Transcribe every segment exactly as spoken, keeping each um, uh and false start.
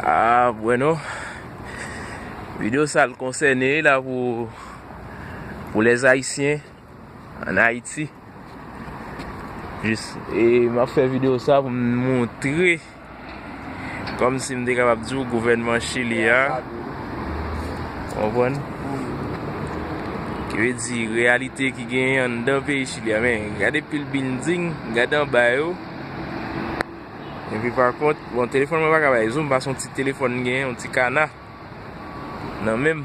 Ah, bueno. Videyo sa l konsène la pou, pou les Ayisyen an Ayiti. Jis, e m ap fè videyo sa pou m montre, kòmsi m te kapab di w, gouvènman Chili a, w konprann? Ki vle di reyalite ki genyen anndan peyi Chili a. Men, gade pil bilding, gade anba yo. Epi pa kont, bon, telefòn mwen pa ka bay zoom, paske yon ti telefòn m genyen, yon ti kana nan men m.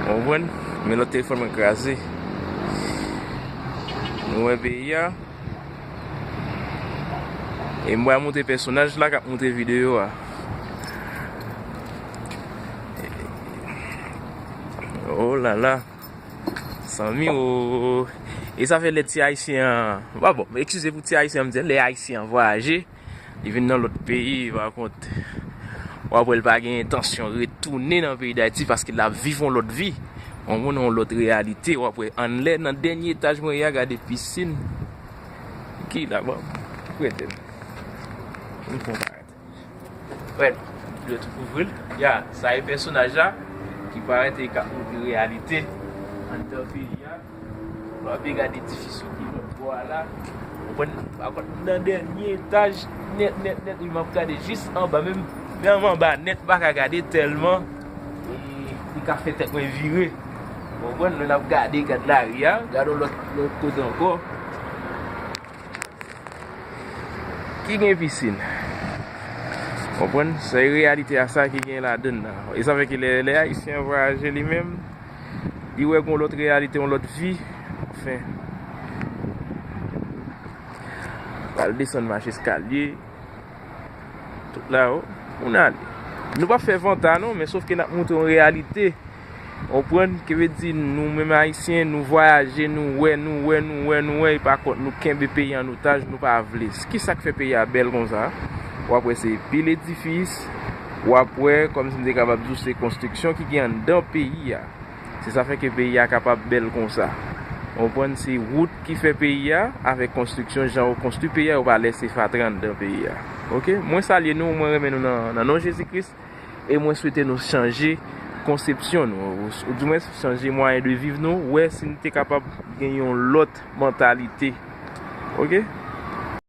Ou konprann? Men lòt telefòn mwen kraze. Nou wè peyi a. E m pral montre pèsonaj la k ap montre videyo a. Oh la la. Sanmi o. E sa fè lè ti ayisyen an, pa bon, eskize pou ti ayisyen an, m di, lè ayisyen an vwayaje, li vin nan lòt peyi, pa kont, w ap wè l pa gen entansyon retounen nan peyi Dayiti paske l ap viv yon lòt vi. Yon moun, yon lòt reyalite, w ap wè annlè nan dènye etaj mwen ye a, gade pisin. Ki la, bon, prete m. M pran parèt. Wè, yo tou kouvri l. Ya, sa e pèsonaj la ki parèt e k ap montre reyalite anndan peyi a. W ap gade edifis yo ki lòt bò a la. Ou konprann? Pa kont, nan dènye etaj, nèt, nèt, nèt, wi, m ap gade jis anba, menm, menm anba nèt, m pa ka gade tèlman, e, li ka fè tèt mwen vire. Ou konprann? Lè n ap gade, gad lari a, gade yon lòt, lòt kote ankò. Ki gen pisin. Konprann? Se reyalite a sa ki gen ladann nan. E sa fè ke lè, lè Ayisyen an vwayaje li menm, li wè gon lòt reyalite, yon lòt vi. Anfen. Pral desann mach eskalye. Tout la, o, moun ale. Nou p ap fè vanta non, men sof ke n ap montre yon reyalite. Konprann? Ki vle di nou menm Ayisyen, nou vwayaje, nou wè, nou wè, nou wè, nou wè, e pa kont nou kenbe peyi an otaj, nou pa vle. Kisa k fè peyi a bèl konsa? W ap wè se pil edifis, w ap wè, kòmsi m te kapab di w, se konstriksyon ki gen anndan peyi a. Se sa fè ke peyi a kapab bèl konsa. Ou konprann? Se wout ki fè peyi a, avèk konstriksyon, jan yo konstwi peyi a, yo pa lèse fatra anndan peyi a. Oke? Mwen salye nou, mwen renmen nou nan, nan non Jezi Kris. E mwen swete nou chanje konsepsyon nou, ou, oudimwens chanje mwayen de viv nou, wè si n te kapab gen yon lòt mantalite. Oke?